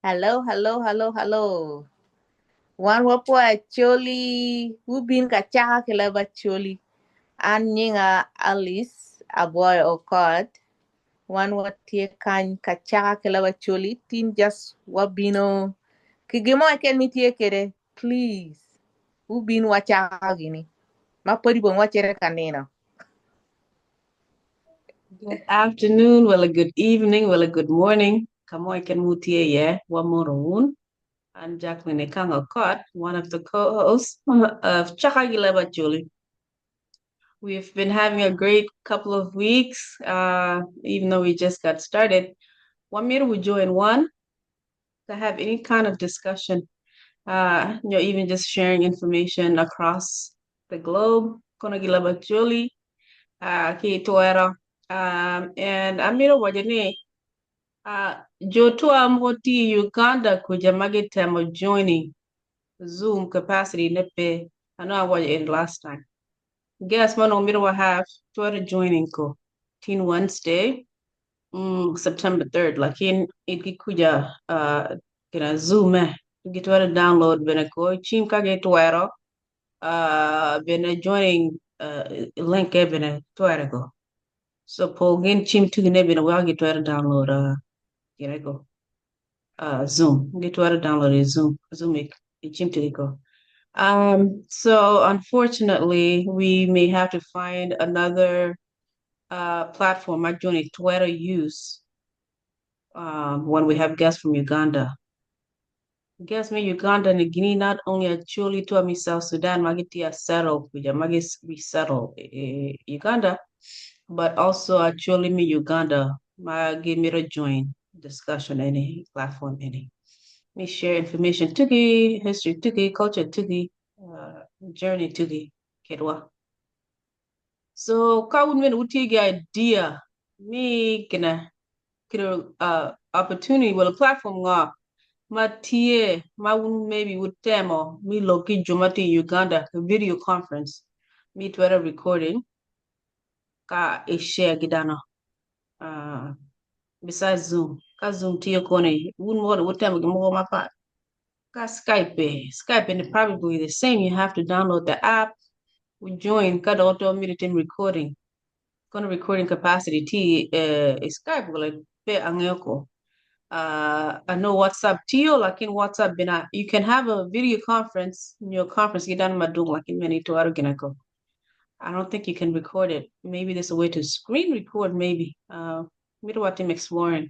Hello, hello, hello, hello. Wan wapwoyo Acholi, wubin ka caka ki leb Acholi. An nyinga Alice Abwoyo Okot. Wan watye kany ka caka ki leb Acholi. Tin just wabino ki gin mo keken ma itye kwede, please wubin wacaka gini. Ma pwod bene wacito ka nino. Good afternoon, well, a good evening, well, a good morning. Kamoy ken mutie ye, wamoro I'm Jacqueline Ekanga Kot, one of the co-hosts of Caka Gi Leb Acholi. We've been having a great couple of weeks, even though we just got started. One we join one to have any kind of discussion, even just sharing information across the globe. Kono gi leb Acholi, ki twero. And amito waco ni jo twa mogo tye i Uganda kuca ma gitemo joining Zoom capacity ne pe. I know I watched it last time. Guess man onongo mito wa have twero joining ko tin Wednesday, September 3rd, lakin itgi kuca kina Zoom eh gitwero download bene ko cim ka gitwero bene joining link e bene twero ko. So po gin cim tugi ne bene weko gitwero download gine ko Zoom. Gitwero download i Zoom, Zoom i cim tugi ko. So unfortunately, we may have to find another platform ma joni twero use when we have guests from Uganda. Guests me Uganda ni gini not only actually to mi South Sudan ma gitye settle kuja ma resettle i Uganda, but also actually me Uganda ma gimito join discussion any platform any. Me share information tugi, history tugi, culture tugi, journey tugi, kedwa. So ka wun bene wutye ki idea mi kina kino opportunity wala platform ngo ma tye ma wun maybe wutemo mi lok ki jo ma tye i Uganda video conference mi twero recording ka i share ki dano besides Zoom. Ka Zoom tye koni wun mogo wutemo gin mogo mapat. Ka Skype, Skype ni probably the same. You have to download the app, we join ka dok to mito tim recording. Kono recording capacity tye i Skype wala pe angeyo ko. I know WhatsApp tiyo lakin WhatsApp bene you can have a video conference nyo conference ki dano madwong lakin meno itwero gine ko. I don't think you can record it. Maybe there's a way to screen record maybe. Mito watim exploring.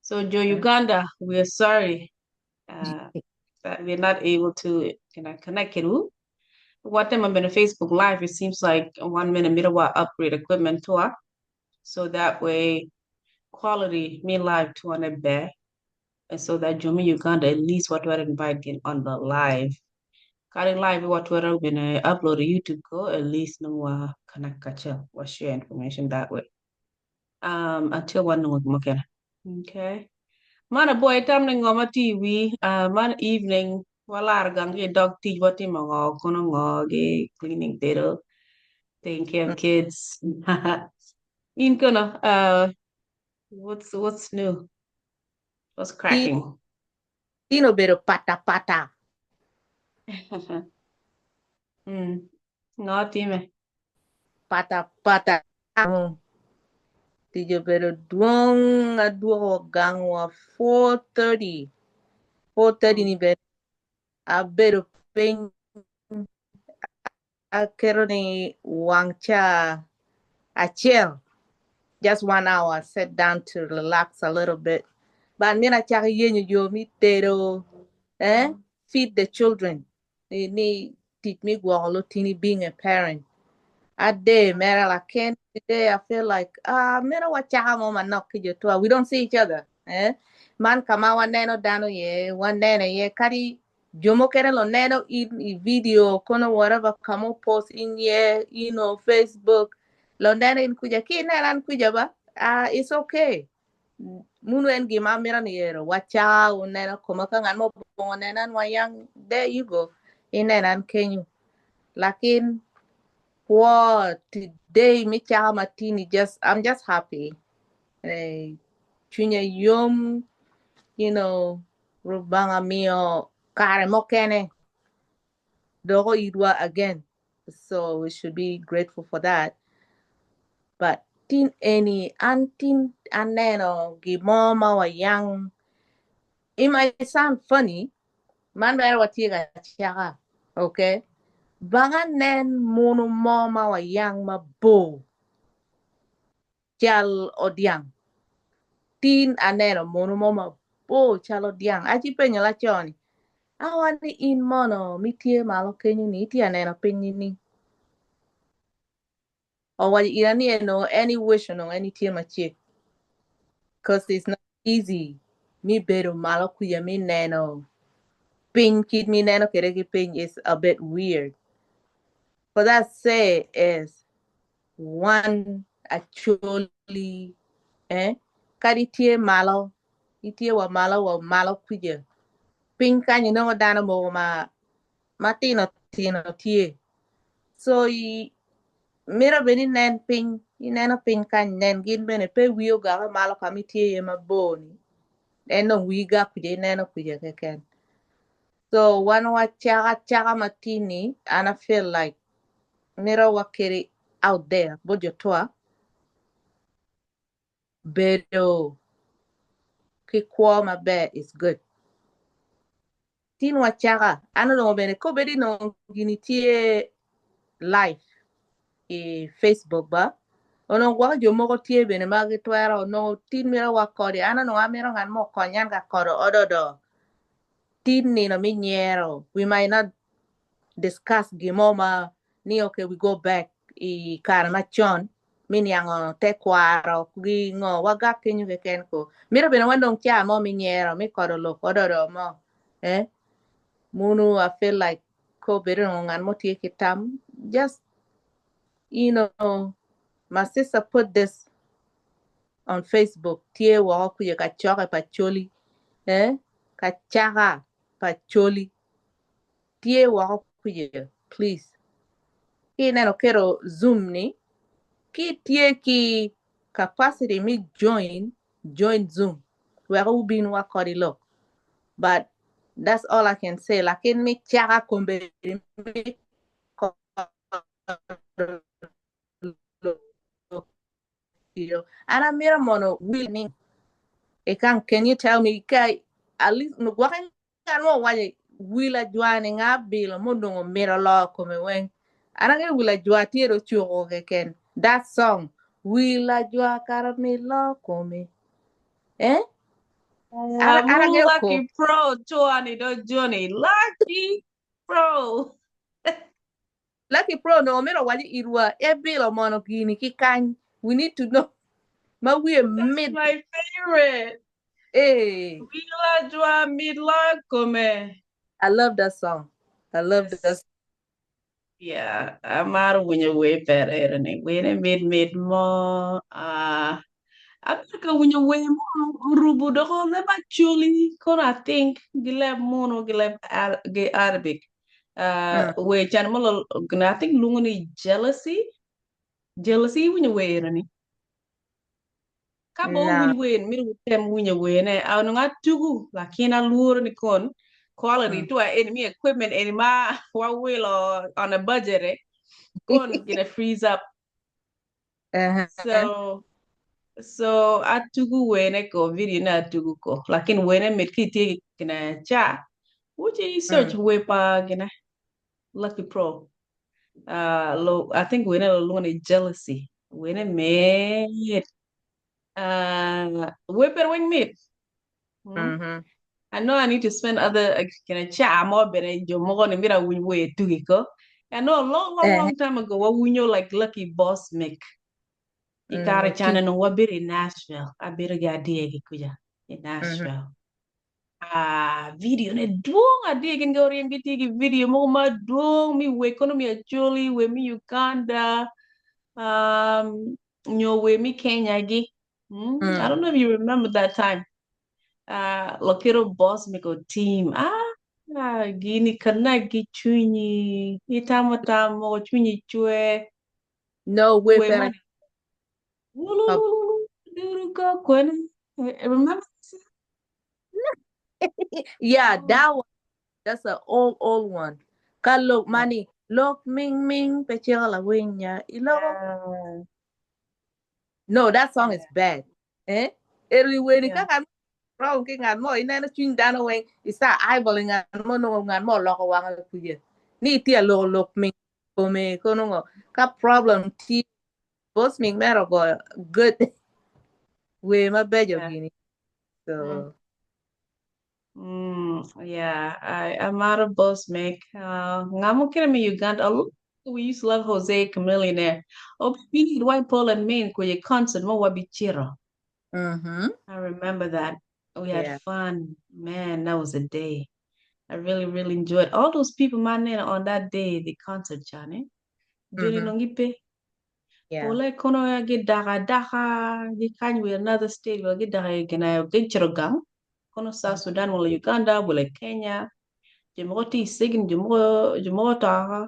So jo Uganda, we are sorry that we're not able to connect you. Watemo bene Facebook Live, it seems like 1 minute mito wa upgrade equipment to so that way quality me live to on a ber. And so that jo me Uganda at least watwero invite in on the live. Kari live watwero bene upload to YouTube ko at least no wa connect kacha wa share information that way. Until one no mokene. Okay. Mana boy tam ni ngoma TV man evening walar gang ki dog tic watimo ngo kono ngo gi cleaning tedo taking care of kids. In kono what's new? What's cracking? Tin obedo pata pata. Ngo time? Pata pata. Tic obedo dwong adwoko gang wa 4:30. 4:30 ni bene abedo piny aketo ni wang ca acel, just one hour, sit down to relax a little bit. But mito acako yenyo yo mi tedo, feed the children. Ni tic mi gwoko lutini, being a parent. Ade mere lakin today I feel like ah mito wacaka mo manok ki jo twa. We don't see each other. Eh? Man kama waneno dano ye, wanene ye kadi jo mukene lo neno in i video kono whatever kamo post in ye, Facebook lo neno in kuja ki neno an kuja ba, ah, it's okay. Munu en gima mito ni ero wacaka uneno koma ka ngat mo bongo neno an wayang, there you go, ineno an kenyo. Lakin kwo today mi caka matini, just I'm just happy. Cwinya yom. Rubanga miyo kare mokene doko idwa again. So we should be grateful for that. But tin eni an tin aneno gimo ma wayang. It might sound funny, man mere watye ka caka, okay? Bang anen munu mo ma wayang mabor cal odyang. Tin aneno munu mo mabor cal odyang. Aci penyo laco ni, awa ni in mono mitye malo kenyo ni itye aneno piny nining? Owaco ira ni eno en i wish onongo en itye macek. Cause it's not easy mi bedo malo kuya mi neno piny kit mi neno kede ki piny is a bit weird. For that say is one Acholi eh kadi itye malo itye wa malo wa malo kuja piny kany inongo dano mogo ma matino tino tye so i mito bene inen piny ineno piny kany nen gin bene pe wii ogake malo kama itye iye mabor ni en dong wii gak kuja ineno kuja keken so wan wacako acaka matini and I feel like mito wakeri out there bot jo twa bedo ki kwo maber is good. Tin wacaka an onongo bene kobedi nongo gini tye live i Facebook ba onongo gwoko jo mogo tye bene ma gitwero onongo tin mito wa kodi an onongo amito ngat mo okony an ka kodo ododo tin nino mi nyero we might not discuss gimo ma ni okay we go back i kare macon mi niango tekwaro gi ngo wagak kenyo keken ko mito bene wanong ca mo mi nyero mi kodo lok ododo mo eh munu I feel like ko bedo nongo ngat mo tye ki tam just you know my sister put this on Facebook tye woko kuye ka coke pa coli eh ka caka pa coli tye woko kuye please ki ineno keto zoom ni ki tye ki capacity mi join join zoom wek ubin wa kodi lok but that's all I can say lakin mi caka kombedi mi kodo lok an amito mono wil ni Ekang can you tell me ka at least gwokke ngat mo owaco wil ajwa ni nga bilo munongo mito loo kome weng an angeyo wil ajwa tye do cuko keken that song wil ajwa kara mi loo kome eh an Amu angeyo ko Lucky Pro Johnny do Johnny Lucky Pro. Lucky Pro onongo mito waco irwa ebilo mono gini ki kany we need to know ma wiye That's mit my favorite. eh Wila jwa mit la kome. I love that song I love that Yes. Yeah, amaro winyo wer ber eni. Wene mit mit mo. Ah, Abedo ka winyo wer mo orubo doko leb Acholi kono I think gi leb munu gi leb gi Arabic. Wer can mo I think lwongo ni jealousy. Jealousy iwinyo wer eni? Ka ba No. wuwinyo wer eni myero wutem winyo werne. Onongo atugu lakin alworo ni kon quality twa eni me equipment eni ma wawilo on a budget eh, kon gine freeze up. So so atugu wene ko video ne atugu ko lakin wene mit ki itye ki gine ca wuci search wer pa gine Lucky Pro lo I think wene lwongo ni jealousy wene mit wer pere weng mit. I know I need to spend other gine ca mo bene jo mogo ni myero awiny wer tugi ko I know a long long long time ago wawinyo like Lucky Boss Mick i kare ca onongo wabedo i Nashville abedo ki adyer ki kuca i Nashville ah video ne dwong adyer gin ga oryem gitye ki video mogo madwong mi wer kono mi Acholi wer mi Uganda nyo wer mi Kenya gi I don't know if you remember that time Lokiro Boss Miko team ah gini connect ki cwinyi itamo tam mogo cwinyi cwer No wer wer pere man wulululu duru ko kwene remember this? Yeah, Oh, that one. That's an old, old one. Ka lok yeah. mani, lok ming ming pe ciko lawinya. Iloko. Yeah. No, that song Yeah. is bad. Eh? Eri weni Yeah. ka ngat wrong ki ngat mo ineno cwiny dano weng i start eyeballing ngat mo nongo ngat mo oloko wange kuye. Ni itye loko lok ming kome kono ngo. Ka problem tye boss ming mero go good wer mabeco Yeah. gini. Mm. So, Yeah, I'm out of Bosmic. Ngamo kire mi Uganda. Oh, we used to love Jose Chameleonaire. Oh, we need White Paul and me in kuye concert mo wabichiro. I remember that. We had Yeah. fun. Man, that was a day. I really, really enjoyed all those people, man, on that day, the concert, Chane. Joni nongipe. Yeah. Pole kono ya get daka daka, gi kany with another state, well get daka gina get gang. Kono South Sudan, wala Uganda, wala Kenya. Jomoko tye i Sigin, jomoko jomoko to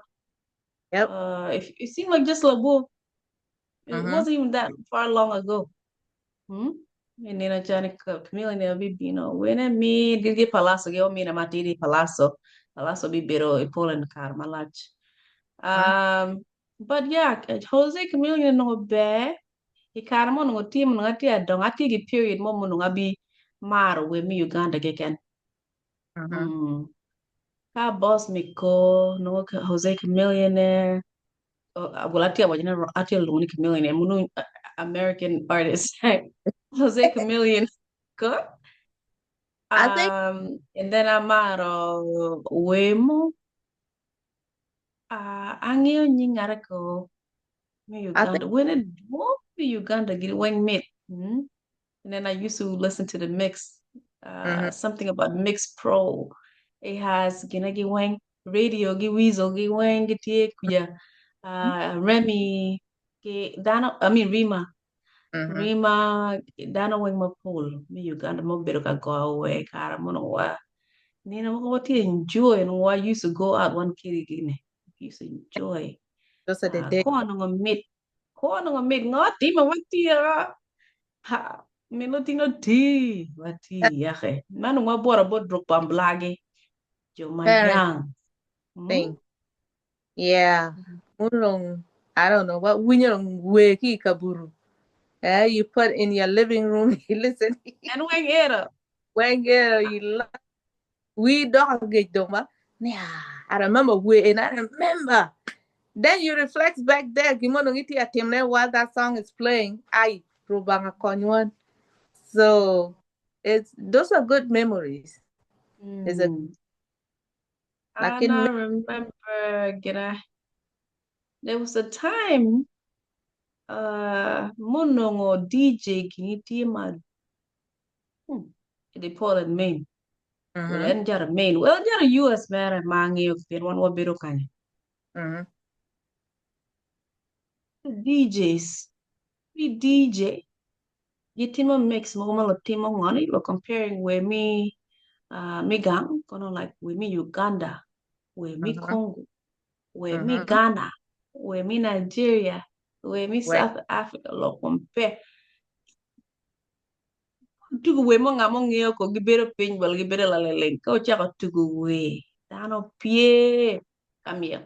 Yep. If it seemed like just Labo, it wasn't even that far long ago. Hmm? Nina Johnny Chameleon bibino wene mi gigi Palaso gi omina matidi Palaso Palaso bibiro i Poland kar malac. But yeah, Jose Chameleon onongo ber i kare mo onongo tye onongo atye adongo atye ki period mo ma onongo abi maro wer me Uganda keken. Ka boss Miko nongo Jose Chameleon well atye waco ni atye lwongo ni Chameleon nongo American artist Jose Chameleon ko I think and then amaro wer mo angeyo nying ngate ko me I think Uganda wene dwong me Uganda gin weng mit And then I used to listen to the mix, something about Mix Pro. It has gina gi weng, radio gi Weasel gi weng gi tye kuja. Remy ki dano, I mean Rima. Rima dano weng mapol me Uganda mo bedo ka goyo wer kare mo nongo wa nino mogo watye enjoy and wa used to go out wan kiri gini. We used to enjoy. Those are the days. Kwo onongo mit. Kwo onongo mit. Ngo timo watye Ha, min lutino ti, wati yake. Man ongo abworo bot ruk pa mblagi, jo ma Parent yang. Thing. Yeah. Munong, I don't know what winyo wer ki kaburu. Eh, you put in your living room, you listen. En weng ero. Weng ero, you love. We dog get doma. Yeah, I remember we and I remember. Then you reflect back there, gimono ngiti atimne while that song is playing. I rubanga konywan. So it's those are good memories. Is it like And in I remember gina, there was a time munongo DJ gini tye ma they Paul and Maine. Well, en jara Maine. Well, jara US mere ma angeyo pien wan wabedo kany. DJs, we DJ gitimo mix mogo ma lutimo ngoni lo comparing wer me me gang kono like wer me Uganda, wer me Congo, wer me Ghana, wer me Nigeria, wer me South Africa lo compare. Tugo wer mo nga mo ngeyo ko gibedo piny wala gibedo laleleng ka ocako tugo wer dano pye ka myel.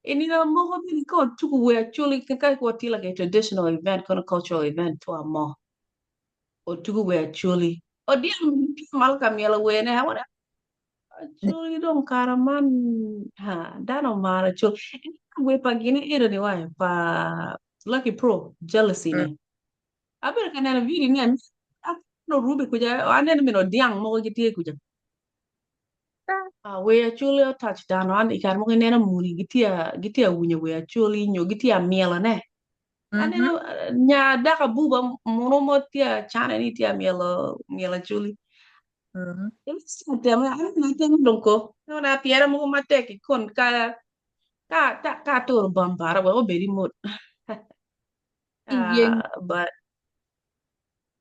I nino mogo bene ka otugo wer actually ka watye like a traditional event kono cultural event twa mo otugo wer actually odyang tye malo ka myelo werne wan actually dong kara man ha dano omaro actually wer pa gine eno ni wa pa Lucky Pro jealousy ni abedo ka neno video ni aneno Ruby kuca aneno min odyang mogo gitye kuca wer actually otouch dano an i kare mogo ineno muni gitye gitye winyo wer actually nyo gitye amyelone aneno nya dako abuba munu mo tye acane ni tye amyelo myelo actually aneno dong ko na pyere mogo matek i kon ka ka ka aturo bambara wek obed i mood Yeng but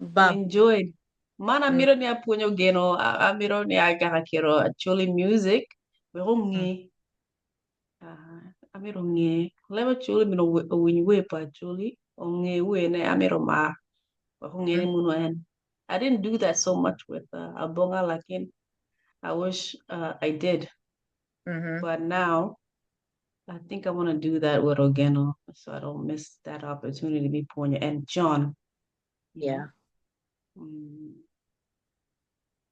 we bam. enjoyed. Man amito ni apwonyo geno, amito ni agaka kiro actually music wek onge. Amito onge. Leb actually mito owiny wer pa actually onge werne amito mar wek onge ni munu en. I didn't do that so much with Abonga lakin I wish I did. But now I think I want to do that with Ogeno so I don't miss that opportunity me pwonyo and John. You Yeah. know?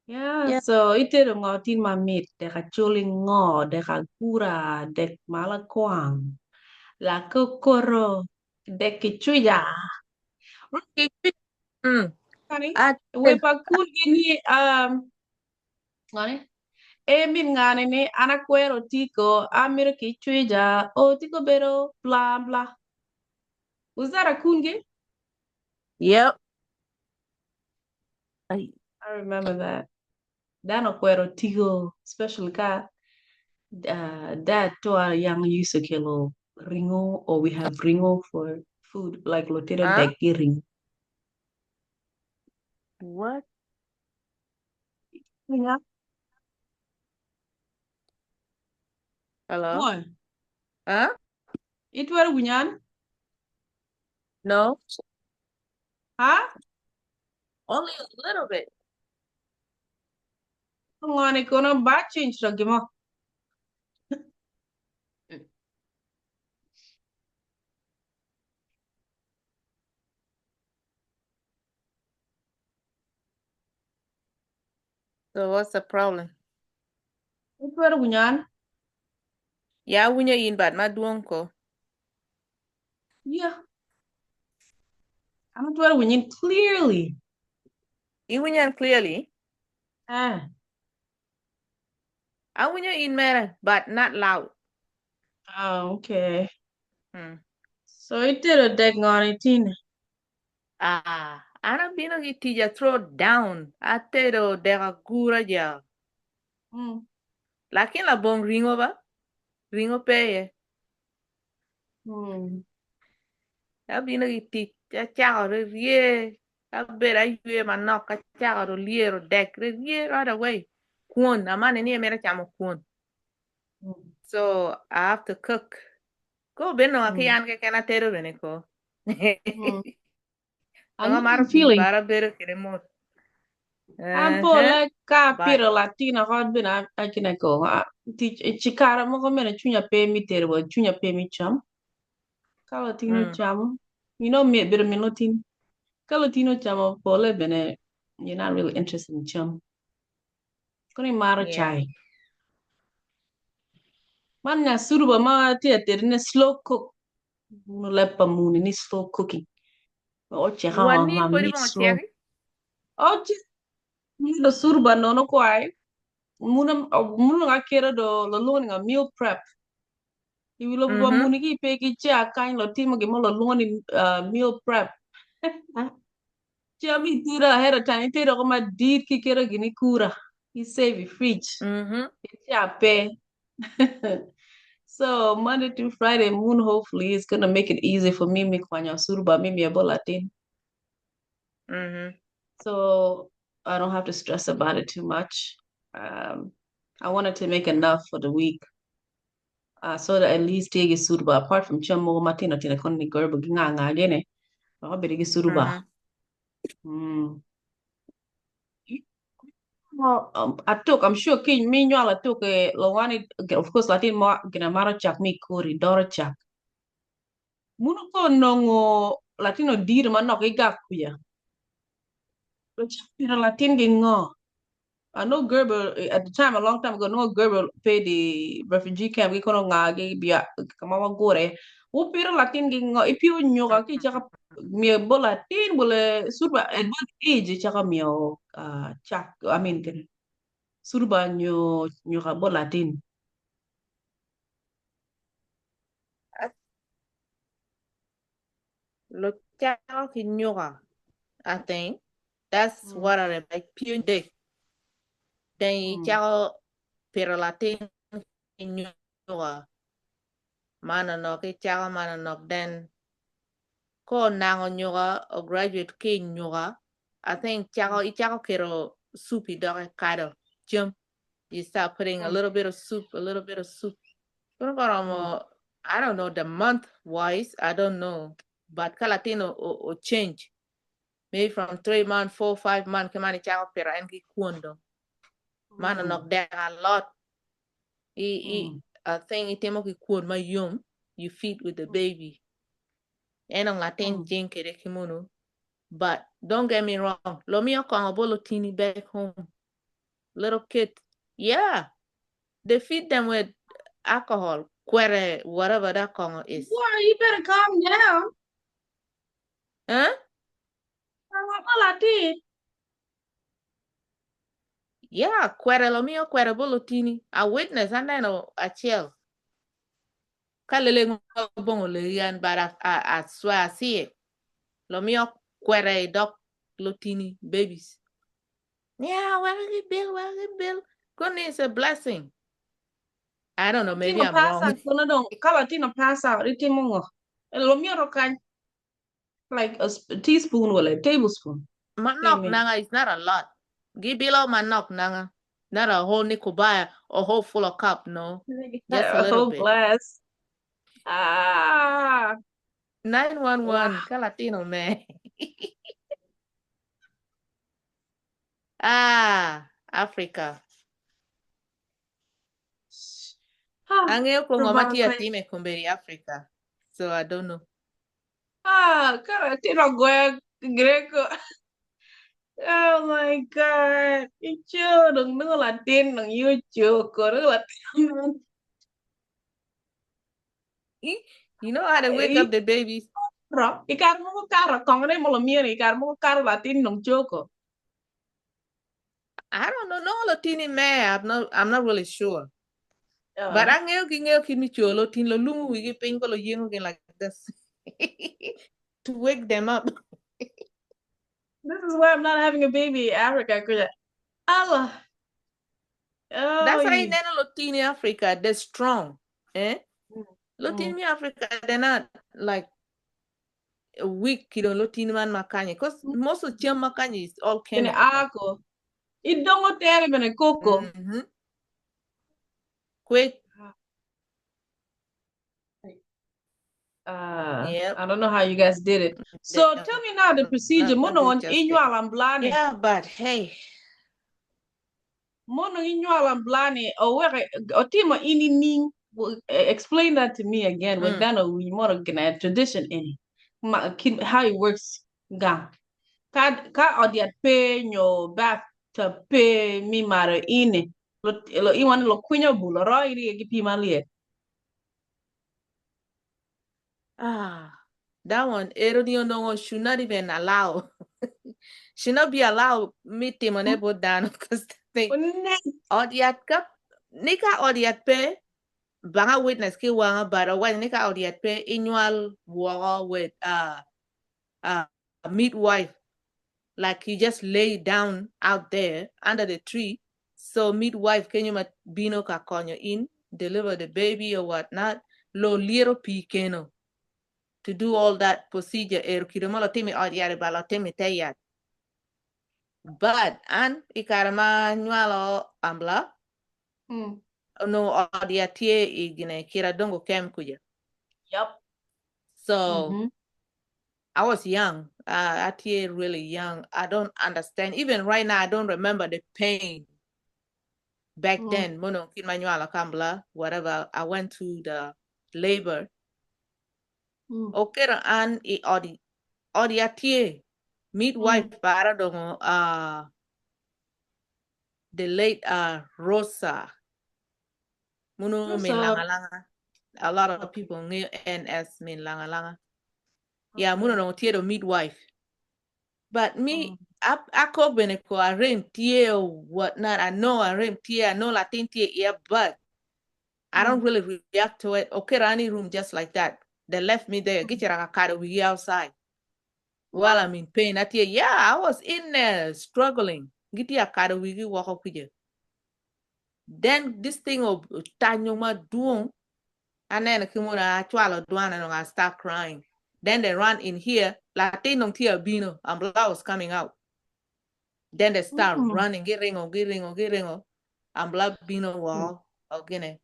Yeah, so itedo ngo tin mamit dek acholi ngo dek agura dek malakwang lakokoro dek kicwica. Honey, we pa kun gini ngani e min ngani ni an akwero tiko amiro kicwica o tiko bedo bla bla. Was that a kungi? Yep. I remember that. Dano kwero tiko, especially ka dad to our young used to kelo ringo or we have ringo for food like lotero Huh? dek ki ringo. What? Yeah. Hello? What? Huh? Itwero winyan? No. Huh? Only a little bit. Ngani kono ba change to gimo. So what's the problem? Itwero winyan? Yeah, winyo in bad madwong ko. Yeah. I'm itwero winyin clearly. I winyan clearly. Ah. I winyo in mere, but not loud. Oh, okay. So itedo dek ngani tin. Ah, an abino ki tic throw down. Atedo dek agura ja. Lakin labong ringo ba? Ringo pe iye. Abino ki tic acako rye abedo aywe manok acako do lyero dek rye right away. Kwon, amani ni amito camo kwon. So I have to cook. Ko beno ki an keken atedo bene ko. I Nongo know amaro the pii feeling. bara bedo kede mot. An pole ka But piro Latina hot bin akine ko tic cikara moko mene cwinya pe mi tedo wa cwinya pe mi cam. Ka Latino camo, you know me bedo min Latin. Ka Latino camo pole bene you're not really interested in cam. Kono imaro chai. Man nya suruba ma tye atedo ne slow cook. Leb pa muni ni slow cooking. O ceka Wan ma ni ma pwod mit ibongo slow. ceki? O cek do suruba nono kwai. Muna muna nga kero do lo luongo ni nga meal prep. I lobo pa muni ki pe ki caa kany lo timo gin mo lo luongo ni meal prep. Cam itedo ahead of time itedo ko madit ki keto gin i kura i save i fridge i caa pe. So Monday to Friday moon hopefully is gonna make it easy for me me kwanyo suruba mi miyo bot latin. So I don't have to stress about it too much. I wanted to make enough for the week. So that at least tye ki suruba apart from cam mogo matino tino kono ni gerbo ki nga nga gene wek obed ki suruba. Well, atuk, I'm sure ki mi nywalo atuk lowani, of course latin mo gina maro cak mi kori doro cak. Muno ko nongo latino diro manok igak kuya. Pero latin gi ngo. I know Gerber at the time a long time ago no Gerber paid the refugee camp gi kono nga gi bia kama wa gore. Wo pero latin gi ngo ipio nyoka ki chaka mi bo latin bole surba at what age chaka mi chak I mean surba nyo nyoka bo latin. Lo cako ki nyuka, I think. That's what I like pio dek. Then icako pito latin ki nyuka. Manonok icako manonok then ko onango nyuka o graduate ki nyuka I think cako icako keto soup i doge kado cam. You start putting a little bit of soup, a little bit of soup. Kono koromo, I don't know the month wise, I don't know. But ka latin o change. Maybe from 3 months, 4, 5 months, kemani icako pito en ki kwon dong. Man onok dek alot. I i I think itimo ki kwon mayom you feed with the baby. En dong latin jing kede ki munu. But don't get me wrong, lo miyo kongo bot lutini back home. Little kids, yeah, they feed them with alcohol, kwere, whatever that kongo is. Boy, you better calm down. Huh? Kongo pa latin. Yeah, kwere lo miyo kwere bot lutini. I witness, aneno acel. Ka lele bongo leyi an but I swear I see it. Lo miyo kwere i dog lutini babies. Yeah, wek gibil, wek gibil. Koni it's a blessing. I don't know, maybe Latino I'm pass wrong. out kono dong ka latino pass out itimo ngo? Lo myero kany like a teaspoon wala a tablespoon. Manok Amen. nanga is not a lot. Gibilo manok nanga. Not a whole nikubaya, a whole full of cup, no. Just a A little whole bit. glass. Ah, 911, wow. ka Latino man. Ah, Africa. Ah, Angeyo kongo ma tye Rubanga. atime kombeddi Africa. So I don't know. Ah, ka latino goya Greco. Oh my God. Ico dong nongo latin dong yuco kono latin. You know how to wake up the babies. Ro, i kare mogo kato kongone mo lomyeni i kare mogo kato latin dong coko. I don't know. No lotini me. I'm not really sure. But angeyo ki ngeyo kit me coyo lotini lo lungo wigi piny ko lo yengo gin like this to wake them up. This is why I'm not having a baby in Africa. Kuya. Allah. That's Oh, why ineno lotini Africa, they're strong. Eh? Lotini me Africa, they're not like weak kidong lotini man makanyi. Because most of chem makanyi is all Bene chemical. ako. Idongo tere bene koko. Quick. Yep. I don't know how you guys did it. So They tell me now the procedure. not Mono do on justice. inywal amblani. Yeah, but hey. Mono inywal amblani. O were otimo ini ning. Explain that to me again. With that we more gonna tradition in how it works. Ga. Ka ka odiat pe nyo bath to pe mi maro ini. Lo lo iwan lo kwinyo bulo ro iri gi pi maliet. That one, Erodi no should not even allow. Should not be allowed me timone bo down because they odiat ka nika odiat pe banga witness ki wanga but when nika odiat pe inwal war with midwife, like you just lay down out there under the tree. So midwife kenyo ma bino ka konyo in deliver the baby or whatnot. Lo liero pi keno to do all that procedure. Er kido malo timi odiat ba lo timi teyat. But an ikarama nywalo ambla no odiatie igine kira dongo kem kuja. Yep. So I was young. I tie really young. I don't understand. Even right now, I don't remember the pain back then. Mono kid manuala kambla, whatever. I went to the labor. Okay, an i odi odiatie midwife para dongo the late Rosa. Muno min Rosa. langa langa. A lot of Okay. people knew NS min langa langa. Yeah, muno no tie the midwife. But me, I call Beneko, I rent tie or whatnot. I know I rent tie, I know Latin tie, yeah, but I don't really react to it. Okay, any room just like that. They left me there. Get your car we outside. While I'm in pain. I tell yeah, I was in there struggling. Get your car we walk up with you. Then this thing of tanyoma doing, and then kimura chwalo duan and I start crying. Then they run in here, Latin on tia bino, and blood was coming out. Then they start running, getting on, getting on, getting on, and blood bino wall again.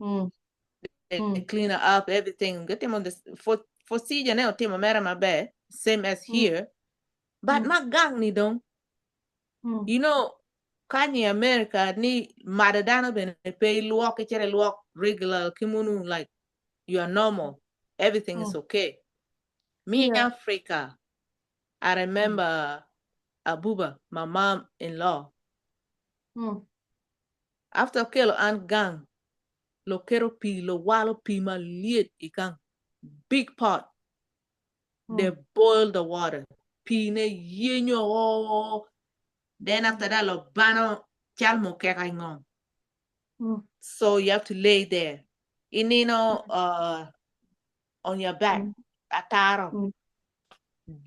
They clean her up, everything. Get them on this for procedure now, team my bed, same as here. But my gang ni don't. You know, Kany i America ni mado dano bene pe ilwok icito ilwok regular ki munu like you are normal everything is okay. Me in Africa I remember Abuba my mom in law after okelo an gang loketo pii lowalo pii malyet i gang big pot they boil the water pii ne yenyo oo then after that lobano cal mukeka i ngom so you have to lay there inino on your back ataro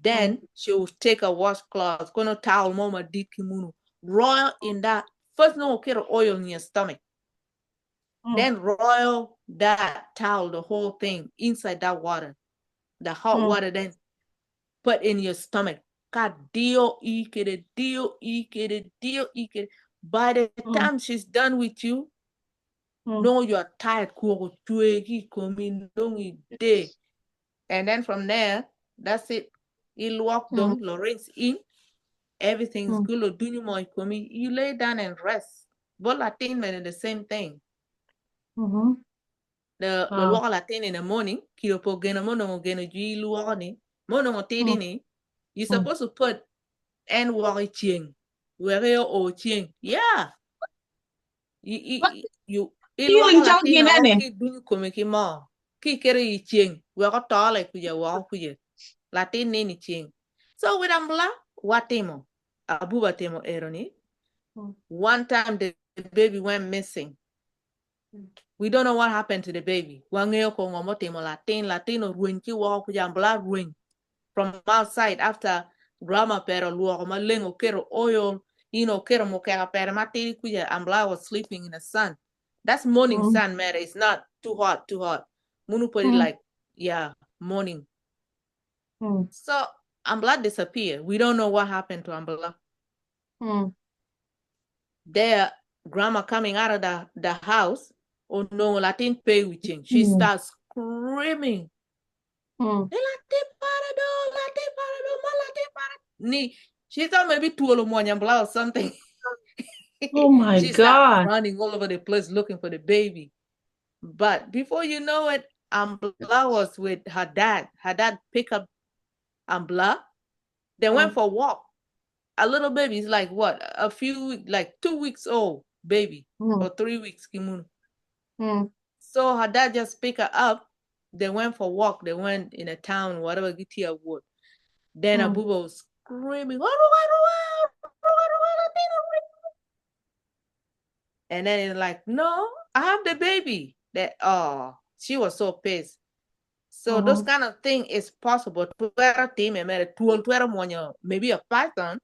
then she will take a washcloth kono towel mo madit ki munu roil in that first nongo oketo oil in your stomach then roil that towel the whole thing inside that water the hot water then put in your stomach ka diyo i kede diyo i kede diyo i kede by the time she's done with you nongo you are tired kwok ocwe ki i komi nongo i day and then from there that's it ilwok dong lo rinse in everything's good lo dunyo mo i komi you lay down and rest bot latin bene the same thing The lwoko latin in the morning kilo po geno mo nongo geno jwi lwoko ni mo nongo tidi ni you supposed to put en woko i ceng wek e o ceng yeah you you ilwoko latin woko ki dunyo kome ki moo ki iketo i ceng wek otole kuca woko kuca latin nino i ceng so with ambula watimo abuba timo ero ni one time the baby went missing We don't know what happened to the baby. Wangeyo ko ngo motimo latin. Latin orweny ki woko kuca ambula rweny from outside after grandma pere olwoko maleng oketo oil you know oketo mukeka pere matidi kuca ambula was sleeping in the sun. That's morning sun mere it's not too hot too hot. Munu put it like yeah morning. So ambula disappear. We don't know what happened to ambula. There grandma coming out of the house onongo latin pe i wi ceng she starts screaming ni latin para do latin para do ma latin para ni she thought maybe twol omwonyo ambula or something. Oh my She started God. running all over the place looking for the baby. But before you know it, Ambla was with her dad. Her dad picked up Ambla. They went for a walk. A little baby is like what? A few, like 2 weeks old baby or 3 weeks. Kimun. So her dad just picked her up. They went for a walk. They went in a town, whatever, Gitia wood. Then Abuba was screaming, "Aruga, aruga, aruga, aruga, latin, aruga." And then it's like, no, I have the baby. That oh, she was so pissed. So those kind of thing is possible. Twero time mere twol twero mwonyo maybe a python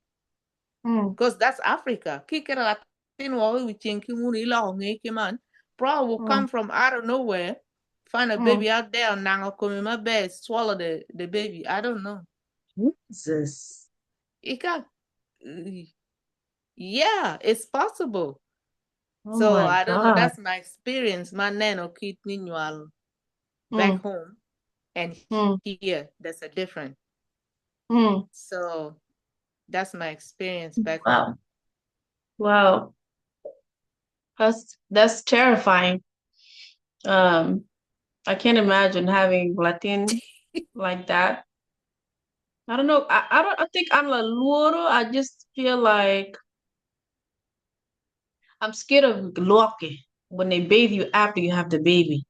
because that's Africa. Ki kera latin woko i wi ceng ki munu iloko nge ki man probably will come from out of nowhere find a baby out there onango kome maber swallow the baby. I don't know. Jesus. Ika yeah, it's possible. Oh So my I don't know. God. That's my experience. Man neno kit ni nywal back home and here there's a difference. So that's my experience back home. Wow. That's terrifying. I can't imagine having latin like that. I don't know. I don't I think I'm a little I just feel like I'm scared of lwoki when they bathe you after you have the baby.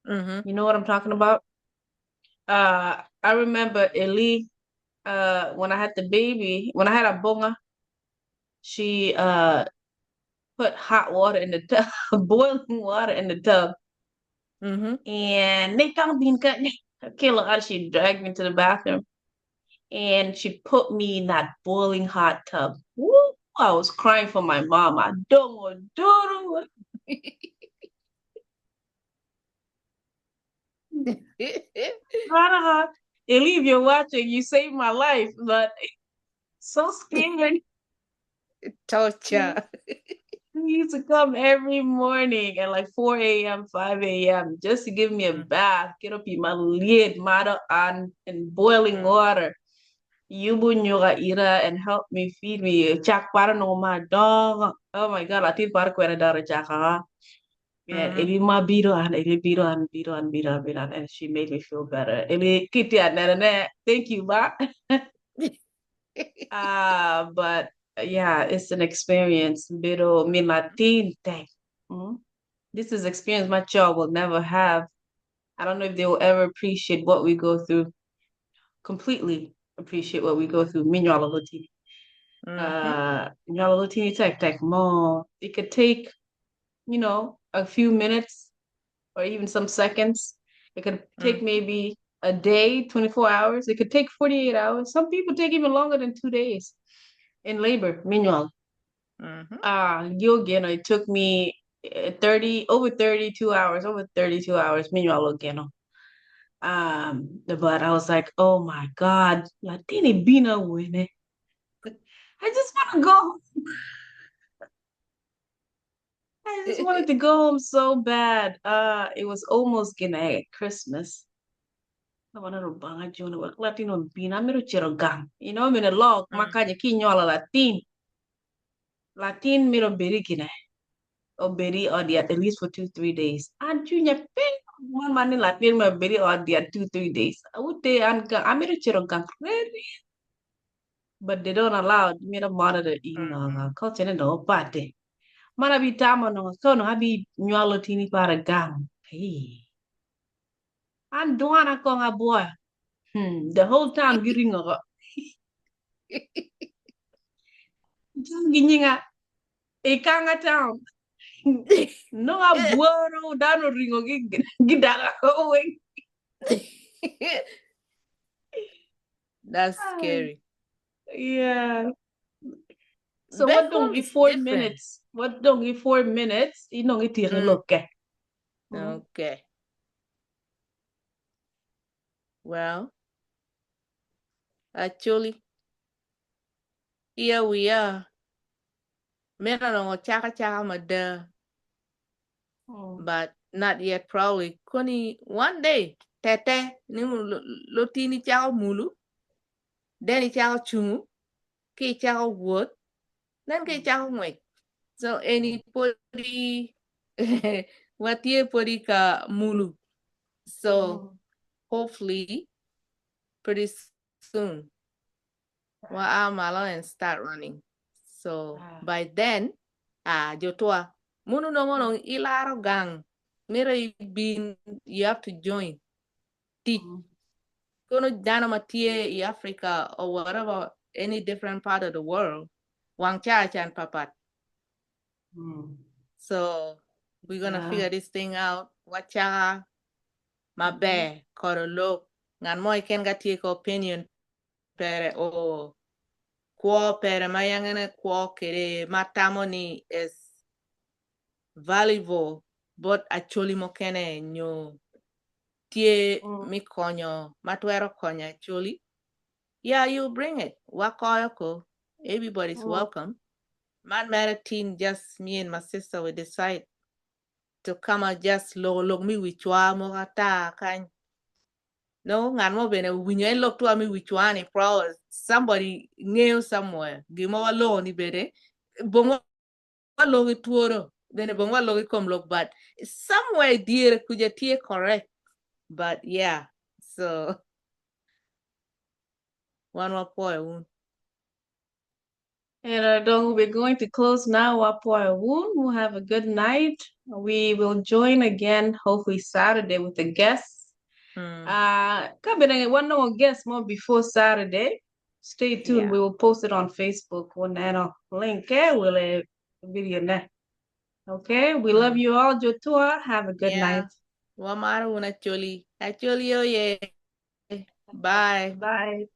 You know what I'm talking about? I remember Eli, when I had the baby, when I had a bonga, she put hot water in the tub, boiling water in the tub. And they found me Kayla, she dragged me to the bathroom and she put me in that boiling hot tub. Woo! I was crying for my mom. I don't want to do Eli, if you're watching, you saved my life, but so scared. Torture. He used to come every morning at like 4 a.m., 5 a.m. just to give me a bath, get up in my lid, mother on in boiling water. Yubu nyuka ira and help me feed me cak paro nongo ma dog. Oh my God, latin paro kwene doro caka. Yeah, Eli ma biro an, Eli biro an, biro an, biro an, biro an, and she made me feel better. Eli kiti anene, thank you, ba. But yeah, it's an experience. Biro mi latin thank. This is experience my child will never have. I don't know if they will ever appreciate what we go through. Completely appreciate what we go through. Mi nywalo lutini. Nywalo lutini tek tek mo. It could take, a few minutes or even some seconds. It could take maybe a day, 24 hours. It could take 48 hours. Some people take even longer than 2 days in labor. Mi nywalo. You it took me 30 over 32 hours, over 32 hours. Mi nywalo geno. But I was like, "Oh my God, Latini bina wene. I just want to go. I just wanted to go home so bad." It was almost gonna Christmas. Rubanga jona wek Latino bina miro chero gang. Mine log makanya ki nyola Latin. Latin miro beri gine. O beri odi at least for 2, 3 days. And junior pe one man Latin ma beri odi at 2, 3 days. Ute an gang amiro chero gang. Really? But they don't allow me to monitor culture no pate. Mana bi tamo no so no abi nywalo tini para gang. Hey. An duana ko nga boy. The whole time giringo ko. Ginyinga ikanga town. No nga buoro dano ringo gi gidaga ko weng. That's scary. Yeah. So Back what don't home give is 4 different. minutes? What don't give 4 minutes? You know it look. Okay. Well, actually, here we are. Mera no chaka chaka mada, but not yet probably. Koni one day, tete, ni lotini chaka mulu, then chaka chungu, ki chaka wood, then ki chaka ngwek. So anybody watie podi ka mulu. So hopefully pretty soon wa malo and start running. So by then, ah, jotua munu no ngono ilaro gang. Mira bin you have to join. Ti kono dano matie i Africa or whatever, any different part of the world. Wang cha chan papat. So we're gonna figure this thing out. Wacha maber koro lok ngan mo ken ga tie ko opinion pere o kwo pere ma yangene kwo kere matamo ni is valuable but actually mo kene nyo tie mi konyo matwero konyo actually, yeah, you bring it wakoyo ko everybody's welcome. Man mere teen, just me and my sister, we decide to come out, just lok lok mi wichwa mo kata kany no ngan mo bene winyo en lok tua mi wichwa ni probably somebody ng'eyo somewhere gimo walo ni bene bongo walo gi tuoro bene bongo walo gi kom lok, but somewhere diere kuja tie correct, but yeah, so wan wapoyo un. And we're going to close now. We'll have a good night. We will join again, hopefully Saturday with the guests. Kabine one more guest more before Saturday. Stay tuned. We will post it on Facebook. One link. We'll video na. Okay. We love you all. Jotua. Have a good night. Wamaro un actually. Actually, oh yeah. Bye. Bye.